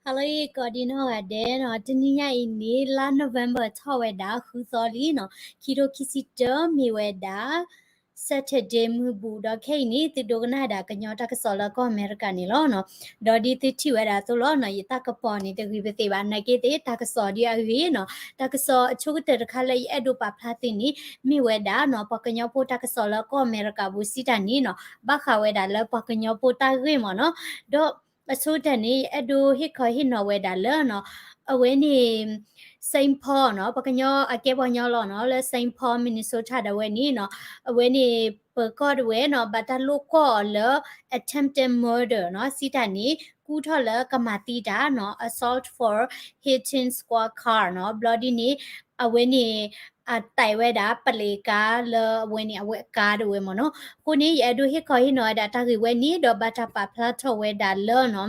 Hello ကိးဒံနီၢ်ဂၤဒဲးနီၤ, တနံၤညါအံၤန့ၣ် လါ November ထီၣ်ဝဲဒၣ် ဃုသီလံနီၤ, ခံထိခံဆံတၢ မ့ၢ်ဝဲဒၣ် Saturday မုၢ်ဘူး, ဒီးခဲအံၤန့ၣ် သုဒိကနၣ်ဒၣ်ကညီတၢ်ကစီၣ်လၢကီၢ်အမဲရကၤန့ၣ်လီၤနီၤ. ဒီးဒ်သုထံၣ်ဝဲဒၣ်အသိးလီၤနီၤ, ယတၢ်ကပီၤန့ၣ် တဂ့ၤပသ့ၣ်ဘၣ်, နာ်က့သ့ၣ် တၢ်ကစီၣ်ဒ်အဂ့ၤနီၤ, တၢ်ကစီၣ်အဆိကတၢၢ်တခါလၢယအဲၣ်ဒိးပာ်ဖျါသုန့ၣ် မ့ၢ်ဝဲဒၣ်နီၤ, ပှၤကညီဖိတၢ်ကစီၣ်လၢကီၢ်အမဲရကၤပူၤစံးတၢ်န့ၣ်နီၤ, ဘၣ်ဃးဝဲဒၣ်လၢပှၤကညီဖိတၢ်ဂ့ၢ်မ့ၢ်နီၤ. ဒီးအဆိကတၢၢ်န့ၣ် ယအဲၣ်ဒိးဟ့ၣ်ခီဟ့ၣ်နီၤဝဲဒၣ်လၢနီၤ, အဝဲန့ၣ် Saint Paul နီၤ, ပှၤကညီအကဲပှၤကညီလီၤနီၤ, လၢ Saint Paul Minnesota ဒၣ်ဝဲန့ၣ်နီၤ, အဝဲန့ၣ် ပၢၤကီၢ်ဒၣ်ဝဲနီၤ, ဘၣ်တၢ်လိာ်ကွီၢ်အီၤလၢ attempted murder နီၤ, စံးတၢ်န့ၣ် ကူၣ်ထီၣ်လၢကမၤသံတၢ်နီၤ, assault for hitting squad car နီၤ, ဘျီဒ်န့ၣ် အဝဲန့ၣ် အတဲာ်ဝဲဒၣ်ပလံးကါလၢအဝဲန့ၣ် အဝဲအကါဒၣ်ဝဲမ့ၢ်နီၤ. အဃိန့ၣ် ယအဲၣ်ဒိးဟ့ၣ်ခီဟ့ၣ်နီၤဝဲဒၣ်တၢ်ဂ့ၢ်ဝဲန့ၣ် ဒီးဘၣ်တၢ်ပာ်ဖျါထီၣ်ဝဲဒၣ်လၢနီၤ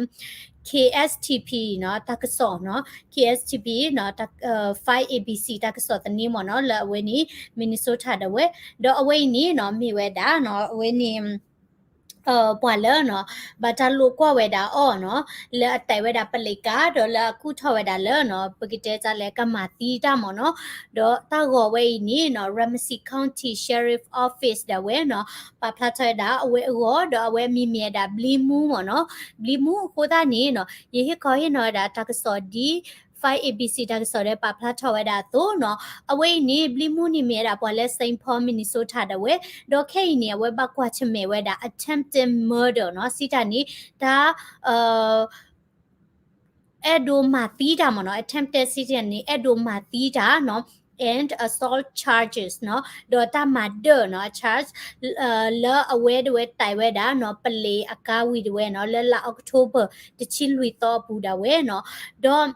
K S T P နီၤ, တၢ်ကစီၣ်နီၤ, K S T P နီၤ, five A B C တၢ်ကစီၣ်သန့မ့ၢ်နီၤ, လၢအဝဲန့ၣ် Minnesota ဒၣ်ဝဲ, ဒီးအဝဲအံၤန့ၣ်နီၤ မ့ၢ်ဝဲဒၣ်နီၤ, အဝဲန့ၣ် ပှၤလၢနီၤ, ဘၣ်တၢ်လိာ်ကွီၢ်ဝဲဒၣ်အီၤနီၤ, လၢအတဲာ်ဝဲဒၣ်ပလံးကါ ဒီးလၢအကူၣ်ထီၣ်ဝဲဒၣ်လၢနီၤ, ပကတဲတၢ်လၢကမၤသံတၢ်မ့ၢ်နီၤ, ဒီးတၢ်ဂီၤဝဲအံၤန့ၣ်နီၤ, Ramsey County Sheriff Office ဒၣ်ဝဲနီၤ, ပာ်ဖျါထီၣ်ဝဲဒၣ်အဝဲအဂီၢ် ဒီးအဝဲအမံၤမ့ၢ်ဝဲဒၣ် ဘျံမူ မ့ၢ်နီၤ, ဘျံမူအဃိသတးန့ၣ်နီၤ, ယဟ့ၣ်ခီဟ့ၣ်နီၤဝဲဒၣ်တၢ်ကစီၣ်ဒ် five A B C တၢ်ကစီၣ်ဒီးပာ်ဖျါထီၣ်ဝဲဒၣ်အသိးနီၤ, အဝဲအံၤန့ၣ် ဘျံမူန့ၣ်မ့ၢ်ဝဲဒၣ်ပှၤလၢ Saint Paul Minnesota ဒၣ်ဝဲ, ဒီးခဲအံၤန့ၣ် အဝဲဘၣ်ကွၢ်ဆၢၣ်မဲာ်ဝဲဒၣ် attempted murder နီၤ, စံးတၢ်န့ၣ် တၢ် အဲၣ်ဒိးမၤသံတၢ်မ့ၢ်နီၤ, attempted စံးတၢ်န့ၣ် အဲၣ်ဒိးမၤသံတၢ်နီၤ, and assault charges နီၤ, ဒီးတၢ်မၤဒၢၣ်နီၤ charge လၢအဝဲဒၣ်ဝဲတဲာ်ဝဲဒၣ်နီၤ, ပလံးအကါဝံၤဒၣ်ဝဲနီၤ, လၢလါ October တဆံလွံၢ်သီအပူၤဒၣ်ဝဲနီၤ, ဒီး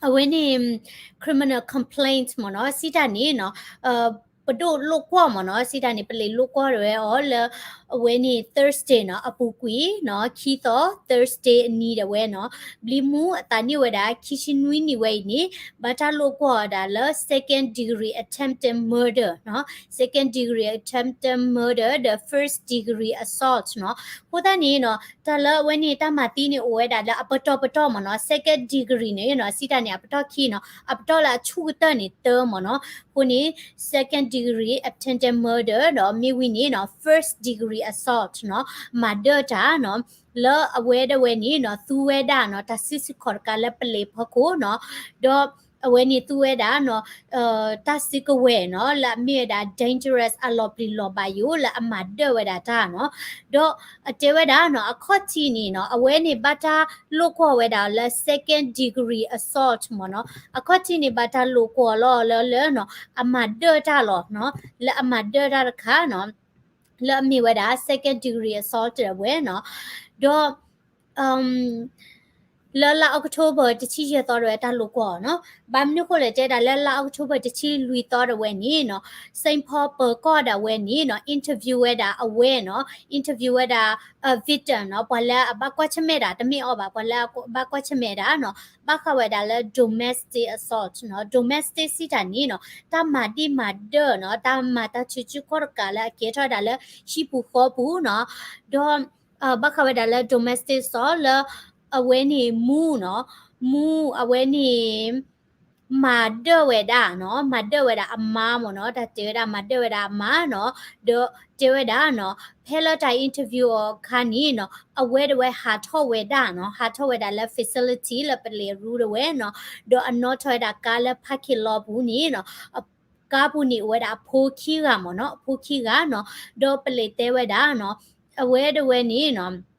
အဝဲန့ၣ် criminal complaint မ့ၢ်နီၤ, စံးတၢ်န့ၣ်နီၤ, ပဒိၣ်လိာ်ကွီၢ်မ့ၢ်နီၤ, စံးတၢ်န့ၣ် ပလံးလိာ်ကွီၢ်ဒၣ်ဝဲအီၤလၢ အဝဲန့ၣ် Thursday နီၤ, အပူၤကွံာ်နီၤ, ခံသီ Thursday အနံၤဒၣ်ဝဲနီၤ, ဘျံမူအသးနံၣ်ဝဲဒၣ် ခံဆံနွံနံၣ်ဝဲအံၤန့ၣ် ဘၣ်တၢ်လိာ်ကွီၢ်အီၤဒၣ်လၢ second degree attempted murder နီၤ, second degree attempted murder ဒီး first degree assault နီၤ, အဃိသတးန့ၣ်နီၤ, တၢ်လၢအဝဲန့ၣ် တၢ်မၤသံန့ၣ်အိၣ်ဝဲဒၣ်လၢအပတီၢ်ပတီၢ်မ့ၢ်နီၤ, second degree န့ၣ်နီၤ, စံးတၢ်န့ၣ် အပတီၢ်ခံနီၤ, အပတီၢ်လၢအဆူၣ်ကတၢၢ်န့ၣ်တၢမ့ၢ်နီၤ, အဃိန့ၣ် second degree attempted murder ဒီးမ့ၢ်ဝံၤန့ၣ်နီၤ first degree assault နီၤ, မၤဒၢၣ်တၢ်နီၤ, လၢအဝဲဒၣ်ဝဲန့ၣ်နီၤ သူဝဲဒၣ်နီၤ တၢ်စုဆူၣ်ခီၣ်တကးလၢပလံးဖီခိၣ်နီၤ, ဒီးအဝဲန့ၣ်သူဝဲဒၣ်နီၤ တၢ်စုကဝဲၤနီၤ လၢအမ့ၢ်ဝဲဒၣ် dangerous အလီၤပျံၤလီၤဘၣ်ယိာ် လၢအမၤဒၢၣ်ဝဲဒၣ်တၢ်နီၤ, ဒီးအတဲဝဲဒၣ်နီၤ အခီၣ်ထံးန့ၣ်နီၤ အဝဲန့ၣ်ဘၣ်တၢ်လိာ်ကွီၢ်ဝဲဒၣ်လၢ second degree assault မ့ၢ်နီၤ, အခီၣ်ထံးန့ၣ်ဘၣ်တၢ်လိာ်ကွီၢ်လီၤလၢလၢနီၤ အမၤဒၢၣ်တၢ်လီၤနီၤ, လၢအမၤဒၢၣ်တၢ်တခါနီၤ လၢအမ့ၢ်ဝဲဒၣ် second degree assault ဝဲနီၤ, ဒီး လၢလါ October တဆံယဲၢ်သီဒၣ်ဝဲတၢ်လိာ်ကွီၢ်နီၤ, ဘၣ်မနုၤဃိလဲၣ်တဲဒၣ်လၢလါ October တဆံလွံၢ်သီဒၣ်ဝဲန့ၣ်နီၤ, Saint Paul ပၢၤကီၢ်ဒၣ်ဝဲန့ၣ်နီၤ interview ဝဲဒၣ်အဝဲနီၤ, interview ဝဲဒၣ် victim နီၤ, ပှၤလၢအဘၣ်ကွၢ်ဆၢၣ်မဲာ်တၢ် တမ့ၢ်အီၤဘၣ်, ပှၤလၢအဘၣ်ကွၢ်ဆၢၣ်မဲာ်တၢ်နီၤ, ဘၣ်ဃးဝဲဒၣ်လၢ domestic assault နီၤ, domestic စံးတၢ်န့ၣ်နီၤ တၢ်မၤဒံၣ်မၤဒၢၣ်နီၤ, တၢ်မၤတၢ်စုဆူၣ်ခီၣ်တကးလၢအကဲထီၣ်ဝဲဒၣ်လၢ ဟံၣ်ပူၤဃီပူၤနီၤ, ဒီး ဘၣ်ဃးဝဲဒၣ်လၢ domestic assault လၢ အဝဲန့ၣ်မူနီၤ, မူအဝဲန့ၣ် မၤဒၢၣ်ဝဲဒၣ်နီၤ, မၤဒၢၣ်ဝဲဒၣ်အမါမ့ၢ်နီၤ, တၢ်တဲဝဲဒၣ်မၤဒၢၣ်ဝဲဒၣ်အမါနီၤ, ဒီးတဲဝဲဒၣ်နီၤ, ဖဲလၢတၢ် interview အီၤအခါန့ၣ်နီၤ, အဝဲဒၣ်ဝဲဟးထီၣ်ဝဲဒၣ်နီၤ, ဟးထီၣ်ဝဲဒၣ်လၢ facility လၢပလံးရူဒၣ်ဝဲနီၤ, ဒီးအနီၣ်ထီၣ်ဝဲဒၣ်ကါလၢ parking lot ပူၤန့ၣ်နီၤ, ကါပူၤန့ၣ်အိၣ်ဝဲဒၣ်အဖိခံဂၤမ့ၢ်နီၤ, အဖိခံဂၤနီၤ, ဒီးပလံးတဲဝဲဒၣ်နီၤ, အဝဲဒၣ်ဝဲန့ၣ်နီၤ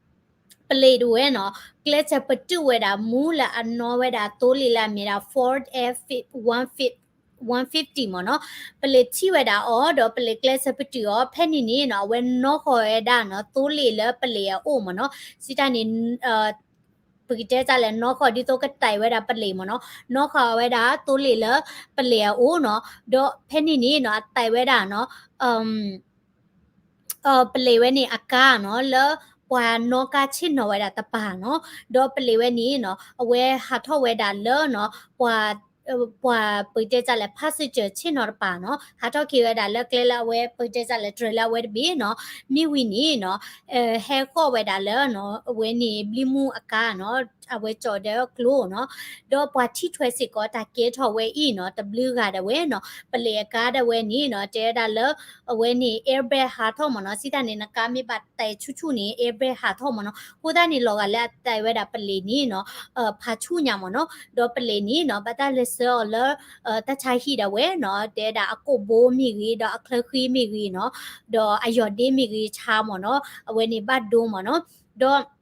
ပလံးဒၣ်ဝဲနီၤ, ကျဲးစၢးပတုာ်ဝဲဒၣ်မူလၢအနီၣ်ဝဲဒၣ်သိလ့ၣ်လၢအမ့ၢ်ဒၣ် Ford F one fifty မ့ၢ်နီၤ, ပလံးထံၣ်ဝဲဒၣ်အီၤ ဒီးပလံးကျဲးစၢးပတုာ်အီၤ, ဖဲန့ၣ်န့ၣ်နီၤ အဝဲနီၣ်ဃီၤဝဲဒၣ်နီၤ သိလ့ၣ်လၢပလံးအအိၣ်မ့ၢ်နီၤ, စံးတၢ်န့ၣ် ပကတဲတၢ်လဲၣ် နီၣ်ဃီၤဒ်သိးကတဲာ်ဝဲဒၣ်ပလံးမ့ၢ်နီၤ, နီၣ်ဃီၤဝဲဒၣ်သိလ့ၣ်လၢပလံးအအိၣ်နီၤ, ဒီးဖဲန့ၣ်န့ၣ်နီၤ အတဲာ်ဝဲဒၣ်နီၤ ပလံးဝဲန့ၣ်အကါနီၤ လၢပှၤနီၣ်ကါဆ့ၣ်နီၤဝဲဒၣ်တပၤနီၤ, ဒီးပလံးဝဲန့ၣ်နီၤ အဝဲဟးထီၣ်ဝဲဒၣ်လၢနီၤ ပှၤ ပှၤပတဲတၢ်လဲၣ် passenger ဆ့ၣ်နီၤတပၤနီၤ, ဟးထီၣ်က့ၤဝဲဒၣ်လၢကျဲလၢအဝဲပတဲတၢ်လဲၣ် တြဲၤလၢအဝဲတဘ့ၣ်နီၤ, မ့ၢ်ဝံၤန့ၣ်နီၤ ဟဲဃီၣ်ဝဲဒၣ်လၢနီၤ အဝဲန့ၣ်ဘျံမူအကါနီၤ အဝဲကၠီၣ်ဒီးကျိနီၤ, ဒီးပှၤထံၣ်ထွဲစ့ၢ်ကီးတၢ်ကဲထီၣ်ဝဲအံၤနီၤ တဘျုးဂၤဒၣ်ဝဲနီၤ ပလံၤအကါဒၣ်ဝဲန့ၣ်နီၤ တဲဝဲဒၣ်လၢ အဝဲန့ၣ် airbag ဟးထီၣ်မ့ၢ်နီၤ, စံးတၢ်န့ၣ် နကါမ့ၢ်ဘၣ်တဲာ်ဆူၣ်ဆူၣ်န့ၣ် airbag ဟးထီၣ်မ့ၢ်နီၤ, အဃိသတးန့ၣ် လီၤဂာ်လၢအတဲာ်ဝဲဒၣ်ပလံၤန့ၣ်နီၤ ဖးဆူၣ်ညါမ့ၢ်နီၤ, ဒီးပလံၤန့ၣ်နီၤ ဘၣ်တၢ်လဲၤဆှၢအီၤလၢ တၢ်ဆါဟံၣ်ဒၣ်ဝဲနီၤ တဲဝဲဒၣ်အကိာ်ဘိမ့ၢ်ဂ့ၤ ဒီးအချၢဃံမ့ၢ်ဂ့ၤနီၤ, ဒီးအယီၢ်ဒ့မ့ၢ်ဂ့ၤဆါမ့ၢ်နီၤ, အဝဲန့ၣ်ဘၣ်ဒိမ့ၢ်နီၤ, ဒီး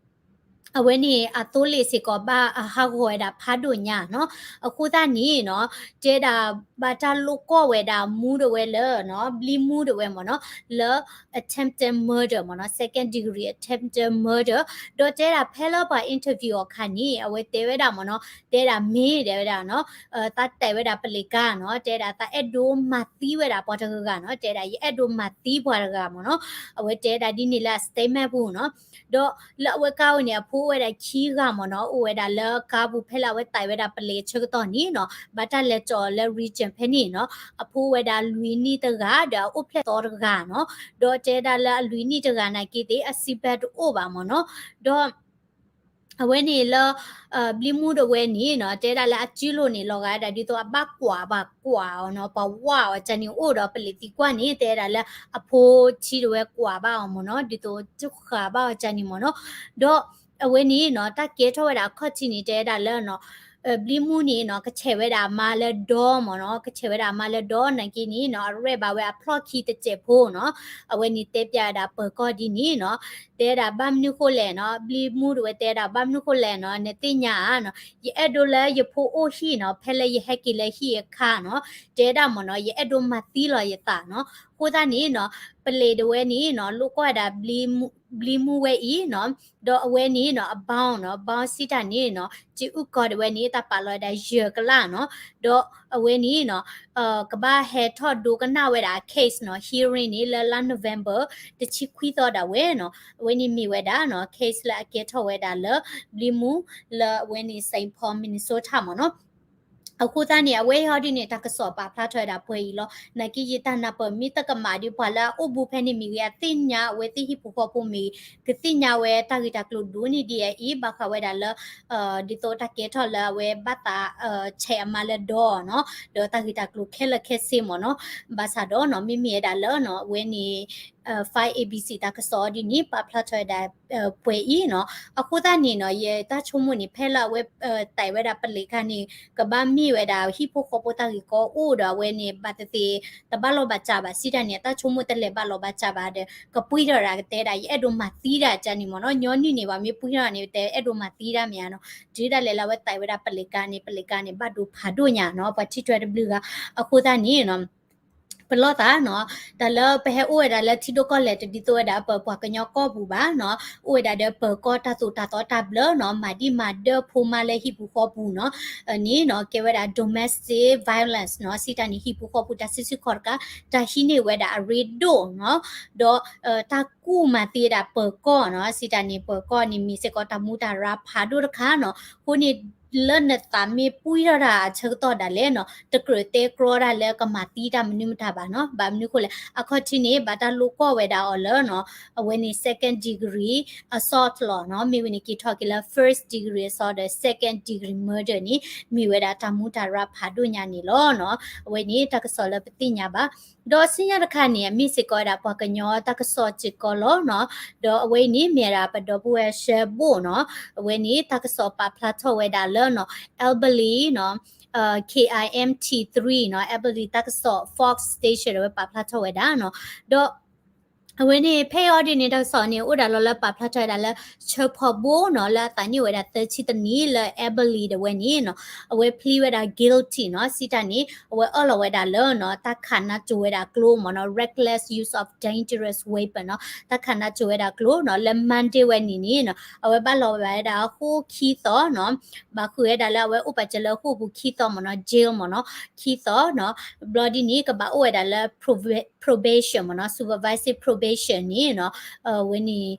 အဝဲန့ၣ် အသိလ့ၣ်စ့ၢ်ကီးဘၣ်ဟးဂီၤဝဲဒၣ်ဖးဒိၣ်ညါနီၤ, အဃိသတးန့ၣ်နီၤ တဲဒၣ်ဘၣ်တၢ်လိၣ်ကီၢ်ဝဲဒၣ်မူဒၣ်ဝဲလၢနီၤ ဘျံးမူဒၣ်ဝဲမ့ၢ်နီၤ လၢ attempted murder မ့ၢ်နီၤ second degree attempted murder ဒီးတဲဒၣ်ဖဲလၢပှၤ interview အီၤအခါန့ၣ် အဝဲတဲဝဲဒၣ်မ့ၢ်နီၤ တဲဒၣ်မ့ၢ်တဲဝဲဒၣ်နီၤ သးတဲာ်ဝဲဒၣ်ပလံၤကါနီၤ တဲဒၣ်သးအဲၣ်ဒိးမၤသံဝဲဒၣ်ပှၤတဂၤဂၤနီၤ တဲဒၣ်ယအဲၣ်ဒိးမၤသံပှၤတဂၤမ့ၢ်နီၤ အဝဲတဲဒၣ်ဒ်န့ၣ်လၢအ statement ပူၤနီၤ ဒီးလၢအဝဲကါအိၣ်န့ၣ် အဖိအိၣ်ဝဲဒၣ်ခံဂၤမ့ၢ်နီၤ အိၣ်ဝဲဒၣ်လၢကါပူၤဖဲလၢအဝဲတဲာ်ဝဲဒၣ်ပလံၤအဆၢကတီၢ်န့ၣ်နီၤ ဘၣ်တၢ်လဲၤကၠီၣ်လၢ region ဖဲန့ၣ်နီၤ အဖိအိၣ်ဝဲဒၣ်လွံၢ်နံၣ်တဂၤ ဒီးအအိၣ်ဖျဲၣ်သီတဂၤနီၤ ဒီးတဲဒၣ်လၢအလွံၢ်နံၣ်တဂၤနာ်က့သ့ၣ် အ seat belt တအိၣ်ဘၣ်မ့ၢ်နီၤ ဒီး အဝဲန့ၣ်လၢ ဘျံးမူဒၣ်ဝဲန့ၣ်နီၤ တဲဒၣ်လၢအစုလိၤန့ၣ် လီၤဂာ်ဒၣ်ဒ်သိးအဘၣ်ကွၢ်ဘၣ်ကွၢ်အီၤနီၤ ပှၤဝၢ်အီၤကန့ၣ်အိၣ်ဒီးပလံၤသံကွၢ်န့ၣ် တဲဒၣ်လၢအဖိထံဒၣ်ဝဲကွၢ်ဘၣ်အီၤမ့ၢ်နီၤ ဒ်သိးတဃာ်ဘၣ်အီၤကန့ၣ်မ့ၢ်နီၤ ဒီးအဝဲန့ၣ်နီၤ တၢ်ကဲထီၣ်ဝဲဒၣ်အခီၣ်ထံးန့ၣ် တဲဒၣ်လၢနီၤ ဘျံးမူန့ၣ်နီၤ ကဆဲးဝဲဒၣ်အမါလၢဒီမ့ၢ်နီၤ ကဆဲးဝဲဒၣ်အမါလၢဒီနာ်က့န့ၣ်နီၤ အရဲၣ်ဘၣ်ဝဲအဖျီၣ်ခံတစဲးဖိနီၤ အဝဲန့ၣ်တဲပျးဝဲဒၣ်ပၢၤကီၢ်ဒ်န့ၣ်နီၤ တဲဒၣ်ဘၣ်မနုၤဃိလဲၣ်နီၤ ဘျံးမူဒၣ်ဝဲတဲဒၣ်ဘၣ်မနုၤဃိလဲၣ်နီၤ နသ့ၣ်ညါဧါနီၤ ယအဲၣ်ဒိးလၢယဖိအိၣ်ဟံၣ်နီၤ ဖဲလၢယဟဲက့ၤလၢဟံၣ်အခါနီၤ တဲဒၣ်မ့ၢ်နီၤ ယအဲၣ်ဒိးမၤသံလီၤယသးနီၤ အဃိသတးန့ၣ်နီၤ ပလံၤဒၣ်ဝဲန့ၣ်နီၤ လိၣ်ကီၢ်ဝဲဒၣ် ဘျံးမူဝဲအံၤနီၤ ဒီးအဝဲန့ၣ်နီၤ အ bound နီၤ bound စံးတၢ်န့ၣ်နီၤ စ့အုၣ်ကီၢ်ဒၣ်ဝဲန့ၣ် တၢ်ပာ်လီၤဝဲဒၣ်ယဲၢ်ကလးနီၤ ဒီးအဝဲန့ၣ်နီၤ ကဘၣ်ဟဲထီၣ်ဒိကနၣ်ဝဲဒၣ်အ case နီၤ hearing န့ၣ် လၢလါ November တဆံခွံသီဒၣ်ဝဲနီၤ အဝဲန့ၣ်မ့ၢ်ဝဲဒၣ်နီၤ case လၢအကဲထီၣ်ဝဲဒၣ်လၢ ဘျံးမူ လၢအဝဲန့ၣ် Saint Paul Minnesota မ့ၢ်နီၤ အဃိသတးန့ၣ် အဝဲအံၤဟီဒ်န့ၣ် တၢ်ကစီၣ်ပာ်ဖျါထီၣ်ဝဲဒၣ်ပှဲၤအံၤလီၤ. နာ်က့ယတၢ်နၢ်ပၢၢ်မ့ၢ်တကမၣ်ဒီး ပှၤလၢအအိၣ်ဘူးဖဲန့ၣ်မ့ၢ်ဂ့ၤ အသ့ၣ်ညါအဝဲသ့ၣ်ဟံၣ်ဖိဃီဖိမ့ၢ်ဂ့ၤ ကသ့ၣ်ညါဝဲတၢ်ဂ့ၢ်တၢ်ကျိၤဒိၣ်န့ၢ်ဒံးအံၤ ဘၣ်ဃးဝဲဒၣ်လၢ ဒ်သိးတၢ်ကဲထီၣ်လၢအဝဲဘၣ်သး ဆဲးအမါလၢဒီနီၤ ဒီးတၢ်ဂ့ၢ်တၢ်ကျိၤခဲလၢာ်ခဲဆ့မ့ၢ်နီၤ ဘၣ်ဆၣ်ဒီးနီၤ မ့မ့ၢ်ဝဲဒၣ်လၢနီၤ အဝဲန့ၣ် five A B C တၢ်ကစီၣ်အီၤဒ်န့ၣ် ပာ်ဖျါထီၣ်ဝဲဒၣ် ပှဲၤအံၤနီၤ အဃိသတးန့ၣ်နီၤ ယတၢ်ဆိကမိၣ်န့ၣ် ဖဲလၢအဝဲ တဲာ်ဝဲဒၣ်ပလံးခါန့ၣ် ကဘၣ်မ့ၢ်ဝဲဒၣ်ဟံၣ်ဖိဃီဖိတၢ်ဂ့ၢ်ကီအိၣ်ဒီးအဝဲန့ၣ် ဘၣ်သ့ၣ်သ့ၣ် တဘၣ်လီၤဘၣ်စးဘၣ်စံးတၢ်န့ၣ် အတၢ်ဆိကမိၣ်တလဲၤဘၣ်လီၤဘၣ်စးဘၣ်ဒီး ကပှံထီၣ်ဒၣ်ကတဲဒၣ် ယအဲၣ်ဒိးမၤသံဒၣ်ကန့ၣ်မ့ၢ်နီၤ ညီနုၢ်န့ၣ် ပှၤမ့ၢ်ပှံထီၣ်န့ၣ် တဲအဲၣ်ဒိးမၤသံဒၣ်မ့ၢ်ဧါနီၤ တုၤဒၣ်လဲာ်လၢအဝဲတဲာ်ဝဲဒၣ်ပလံးခါန့ၣ် ပလံးခါန့ၣ် ဘၣ်ဒိဖးဒိၣ်ညါနီၤ ပှၤထံၣ်ထွဲတဘျုးဂၤ အဃိသတးန့ၣ်နီၤ ပလီၢ်သးနီၤ တၢ်လၢပဟဲအိၣ်ဝဲဒၣ်လၢထံဒိၣ်ကီၢ်လဲၢ် တဒ်သိးဝဲဒၣ်ပပှၤကညီကီၢ်ပူၤဘၣ်နီၤ အိၣ်ဝဲဒၣ်ဒီးပၢၤကီၢ်တၢ်သိၣ်တၢ်သီတၢ်ဘျၢနီၤ မၤဒံၣ်မၤဒၢဖိမါလၢဟံၣ်ပူၤဃီပူၤနီၤ န့ၣ်နီၤ ကဲဝဲဒၣ် domestic violence နီၤ စံးတၢ်န့ၣ် ဟံၣ်ပူၤဃီပူၤတၢ်စုဆူၣ်ခီၣ်တကး တၢ်ဟံးန့ၢ်ဝဲဒၣ်အရ့ဒိၣ်နီၤ ဒီး တၢ်ကူၣ်မၤသံဝဲဒၣ်ပၢၤကီၢ်နီၤ စံးတၢ်န့ၣ် ပၢၤကီၢ်န့ၣ်မ့ၢ်စ့ၢ်ကီးတၢ်မူတၢ်ရၢဖးဒိၣ်တခါနီၤ အဃိန့ၣ် လၢနသးမ့ၢ်ပှံထီၣ်တၢ်အဆၢကတီၢ်ဒၣ်လဲာ်နီၤ တကြၢးတဲကြီတၢ်လၢကမၤသံတၢ်မနုၤမတၤဘၣ်နီၤ ဘၣ်မနုၤဃိလဲၣ် အခီၣ်ထံးန့ၣ် ဘၣ်တၢ်လိၣ်ကီၢ်ဝဲဒၣ်အီၤလၢနီၤ အဝဲန့ၣ် second degree assault လီၤနီၤ မ့ၢ်ဝဲန့ၣ်က့ၤထီၣ်က့ၤလၢ first degree assault ဒီး second degree murder န့ၣ် မ့ၢ်ဝဲဒၣ်တၢ်မူတၢ်ရၢဖးဒိၣ်ညါန့ၣ်လီၤနီၤ အဝဲန့ၣ်တၢ်ကစီၣ်လၢပသ့ၣ်ညါဘၣ် ဒီးဆူညါတခါန့ၣ် အမ့ၢ်စ့ၢ်ကီးဝဲဒၣ်ပှၤကညီတၢ်ကစီၣ်စ့ၢ်ကီးလီၤနီၤ ဒီးအဝဲအံၤန့ၣ် မ့ၢ်ဝဲဒၣ်ပဒီပုၢ်ဝဲၢ်ရှဲဘိၣ်နီၤ အဝဲန့ၣ် တၢ်ကစီၣ်ပာ်ဖျါထီၣ်ဝဲဒၣ်လၢနီၤ Albany နီၤ K I M T three နီၤ Albany တၢ်ကစီၣ် Fox Station ဒီးဝဲပာ်ဖျါထီၣ်ဝဲဒၣ်နီၤ ဒီး အဝဲန့ၣ် ဖဲအံၤအီၤဒ်န့ၣ် တၢ်ကစီၣ်န့ၣ် အိၣ်ဒၣ်လီၤလၢပာ်ဖျါထီၣ်ဝဲဒၣ်လၢ ဆၢဖီဘိနီၤ လၢအသးနံၣ်အိၣ်ဝဲဒၣ်သၢဆံတနံၣ်လၢ Albany ဒၣ်ဝဲန့ၣ်နီၤ အဝဲ plead ဝဲဒၣ် guilty နီၤ စံးတၢ်န့ၣ် အဝဲအၢၣ်လီၤဝဲဒၣ်လၢနီၤ တၢ်ခးနါစိၤဝဲဒၣ်ကျိမ့ၢ်နီၤ reckless use of dangerous weapon နီၤ တၢ်ခးနါစိၤဝဲဒၣ်ကျိနီၤ လၢ Monday ဝဲန့ၣ်န့ၣ်နီၤ အဝဲဘၣ်လီၤဝဲဒၣ်အဃိခံသီနီၤ ဘၣ်ဃုာ်ဝဲဒၣ်လၢအဝဲအိၣ်ပာ်စၢၤလၢဃိာ်ပူၤခံသီမ့ၢ်နီၤ jail မ့ၢ်နီၤ ခံသီနီၤ ဘျီဒ်န့ၣ် ကဘၣ်အိၣ်ဝဲဒၣ်လၢ probation မ့ၢ်နီၤ supervised probation န့ၣ်နီၤ ဝဲန့ၣ်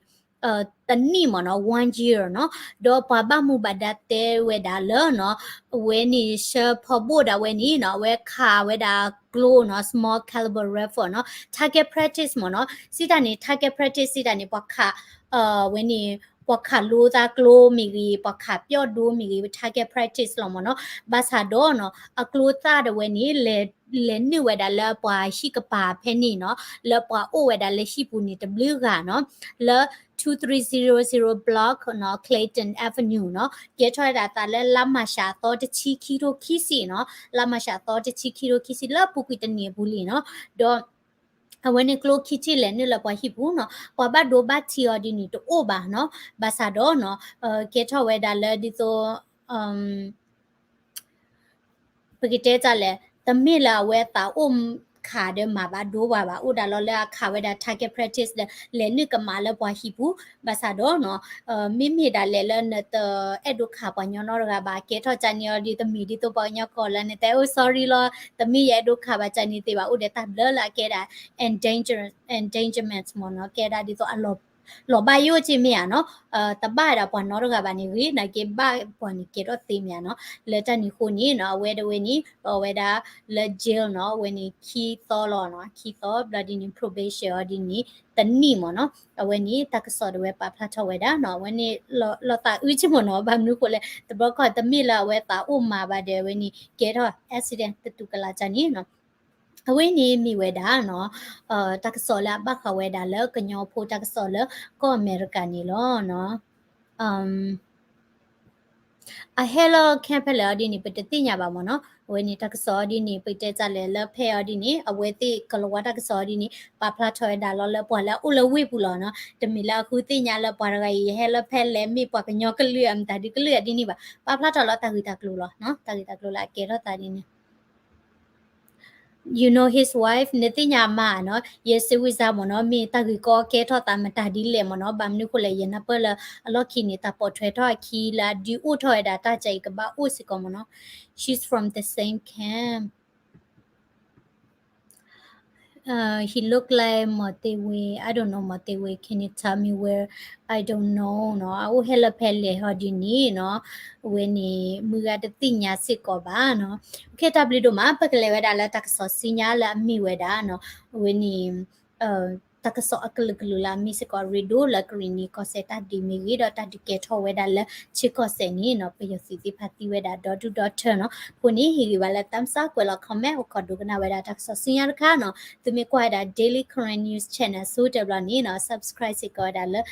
တနံၣ်မ့ၢ်နီၤ one year နီၤ ဒီးပှၤဘၣ်မူဘၣ်ဒါတဲဝဲဒၣ်လၢနီၤ အဝဲန့ၣ် ဆၢဖီဘိၣ်ဒၣ်ဝဲန့ၣ်နီၤ အဝဲခးဝဲဒၣ်ကျိနီၤ small caliber rifle နီၤ target practice မ့ၢ်နီၤ စံးတၢ်န့ၣ် target practice စံးတၢ်န့ၣ် ပှၤခး ဝဲန့ၣ် ပှၤခးလိသးကျိမ့ၢ်ဂ့ၤ ပှၤခးပၠီၣ်ဒိမ့ၢ်ဂ့ၤ target practice လီၤမ့ၢ်နီၤ. ဘၣ်ဆၣ်ဒီးနီၤ အကျိသၣ်တဝဲန့ၣ် လဲၤ လဲၤနုာ်ဝဲဒၣ်လၢပှၤဟံၣ်ကပၤဖဲန့ၣ်နီၤ လၢပှၤအိၣ်ဝဲဒၣ်လၢဟံၣ်ပူၤန့ၣ်တဘျုးဂၤနီၤ လၢ two three zero zero block နီၤ Clayton Avenue နီၤ ကဲထီၣ်ဝဲဒၣ်အသးလၢလါမၤရှးအသီတဆံ ခံထိခံဆံနီၤ လါမၤရှးအသီတဆံ ခံထိခံဆံ လၢအပူၤကွံာ်တနံၤအပူၤလံနီၤ ဒီး အဝဲန့ၣ်ကျိခံထံၣ်လဲၤနုာ်လၢပှၤဟံၣ်ပူၤနီၤ ပှၤဘၣ်ဒိဘၣ်ထံးအီၤဒ်န့ၣ် တအိၣ်ဘၣ်နီၤ ဘၣ်ဆၣ်ဒီးနီၤ ကဲထီၣ်ဝဲဒၣ်လၢဒ်သိး ပကတဲတၢ်လဲၣ် တမ့ၢ်လၢအဝဲအသးအိၣ်ခးဒီး မၤဘၣ်ဒိပှၤဘၣ် အိၣ်ဒၣ်လီၤလၢအခးဝဲဒၣ် target practice ဒီး လဲၤနုာ်ကမၣ်လၢပှၤဟံၣ်ပူၤ ဘၣ်ဆၣ်ဒီးနီၤ မ့မ့ၢ်ဒၣ်လဲာ်လၢနတအဲၣ်ဒိးခးပှၤကညီနီတဂၤဘၣ် ကဲထီၣ်ကန့ၣ်အီၤဒ်တမ့ၢ်ဒ်သိးပှၤကညီကိးလၢနတဲ အိၣ် sorry လီၤ တမ့ၢ်ယအဲၣ်ဒိးခးဘၣ်ကန့ၣ်သ့ဘၣ် အိၣ်ဒီးတၢ်ဘျၢလၢအကဲဒၣ် endanger endangerment မ့ၢ်နီၤ ကဲဒၣ်ဒ်သိးအလီၤ လီၤဘၣ်ယိၣ်က့မ့ၢ်ဧါနီၤ တဘၣ်ဝဲဒၣ်ပှၤနီတဂၤဘၣ်န့ၣ်ဂ့ၤ နာ်က့ဘၣ်ပှၤန့ၣ်ကဲထီၣ်သ့မ့ၢ်ဧါနီၤ လၢတၢ်န့ၣ်အဃိန့ၣ်နီၤ အဝဲဒၣ်ဝဲန့ၣ် ဒီးအဝဲဒၣ်လၢ jail နီၤ အဝဲန့ၣ်ခံသီလီၤနီၤ ခံသီ ဘျီဒ်န့ၣ် probation အီၤဒ်န့ၣ် တနံၣ်မ့ၢ်နီၤ အဝဲန့ၣ်တၢ်ကစီၣ်ဒၣ်ဝဲပာ်ဖျါထီၣ်ဝဲဒၣ်နီၤ အဝဲန့ၣ် လီၤသးအုးက့မ့ၢ်နီၤ ဘၣ်မနုၤဃိလဲၣ် တဘျီခီ တမ့ၢ်လၢအဝဲသးအိၣ်မၤဘၣ်ဒီး အဝဲန့ၣ်ကဲထီၣ် accident တတူၢ်ကလာ်ကန့ၣ်နီၤ အဝဲန့ၣ်မ့ၢ်ဝဲဒၣ်နီၤ တၢ်ကစီၣ်လၢအဘၣ်ဃးဝဲဒၣ်လၢကညီဖိတၢ်ကစီၣ်လၢကီၢ်အမဲရကၤန့ၣ်လီၤ. အဟဲလၢ camp ဖဲလဲၣ်အီၤဒ်န့ၣ် ပတသ့ၣ်ညါဘၣ်မ့ၢ်နီၤ အဝဲန့ၣ်တၢ်ကစီၣ်အီၤဒ်န့ၣ် ပတဲတၢ်လဲၣ်လၢဖဲအီၤဒ်န့ၣ် အဝဲသ့ၣ်ကလၤဝါတၢ်ကစီၣ်အီၤဒ်န့ၣ် ပာ်ဖျါထီၣ်ဝဲဒၣ်လီၤလၢပှၤလၢအအိၣ်လၢဝ့ၢ်ပူၤလီၤနီၤ တမ့ၢ်လၢအဃုသ့ၣ်ညါလၢပှၤတဂၤအံၤ ယဟဲလၢဖဲလဲၣ် မ့ၢ်ပှၤကညီကလုာ်အမတၤဒုကလုာ်အဒ်န့ၣ်ဘၣ် ပာ်ဖျါထီၣ်လၢတၢ်ဂ့ၢ်တၢ်ကျိၤလီၤနီၤ တၢ်ဂ့ၢ်တၢ်ကျိၤလၢအကဲထီၣ်သးဒ်န့ၣ် You know his wife နသ့ၣ်ညါအမါနီၤ ယဲစ့ဝံစါမ့ၢ်နီၤ မ့ၢ်တၢ်ဂ့ၢ်ကီကဲထီၣ်သးမတၤဒ်လဲၣ်မ့ၢ်နီၤ ဘၣ်မနုၤဃိလဲၣ် ယနၢ်ပၢၢ်လၢအလီၢ်ခံန့ၣ် တၢ်ပိာ်ထွဲထီၣ်အခံလၢအဒုးအိၣ်ထီၣ်ဝဲဒၣ်တၢ်ကဲအံၤကဘၣ်အိၣ်စ့ၢ်ကီးမ့ၢ်နီၤ She's from the same camp. Uh, he look like မီၤတ့ဝ့ I don't know မီၤတ့ဝ့ can you tell me where I don't know နီၤ အအိၣ်ဟဲလၢဖဲလဲၣ်ဟီဒ်န့ၣ်နီၤ အဝဲန့ၣ် မုၢ်ဂၤတသ့ၣ်ညါစ့ၢ်ကီးဘၣ်နီၤ okay တၢ်ဘျုးဒိၣ်မး ပကလဲၤဝဲဒၣ်လၢတၢ်ကစီၣ်ဆူညါလၢအမ့ၢ်ဝဲဒၣ်နီၤ အဝဲန့ၣ် တၢ်ကစီၣ်အကလုာ်ကလုာ်လၢအမ့ၢ်စ့ၢ်ကီး ရ့ဒိၣ်လၢကရံၣ်နံၤ ကီၢ်စဲၣ်တၢ်ဒုးမ့ၢ်ဂ့ၤ ဒီးတၢ်ဒုးကဲထီၣ်ဝဲဒၣ်လၢထံကီၢ်စဲၣ်န့ၣ်နီၤ ပယီၤသုးသ့ၣ်တဖၣ်သံဝဲဒၣ်ဒီဒူၣ်ဒီထၢနီၤ အဃိန့ၣ် ဟ့ၣ်ဂံၢ်ဘါလၢ thumbs up ကွဲးလီၤ comment အိၣ်ခိးဒိကနၣ်ဝဲဒၣ်တၢ်ကစီၣ်ဆူညါတခါနီၤ သုမ့ၢ်ကွၢ်ဝဲဒၣ် Daily Karen News Channel ဆိတၢ်ဘျီန့ၣ်နီၤ subscribe စ့ၢ်ကီးဝဲဒၣ်လၢ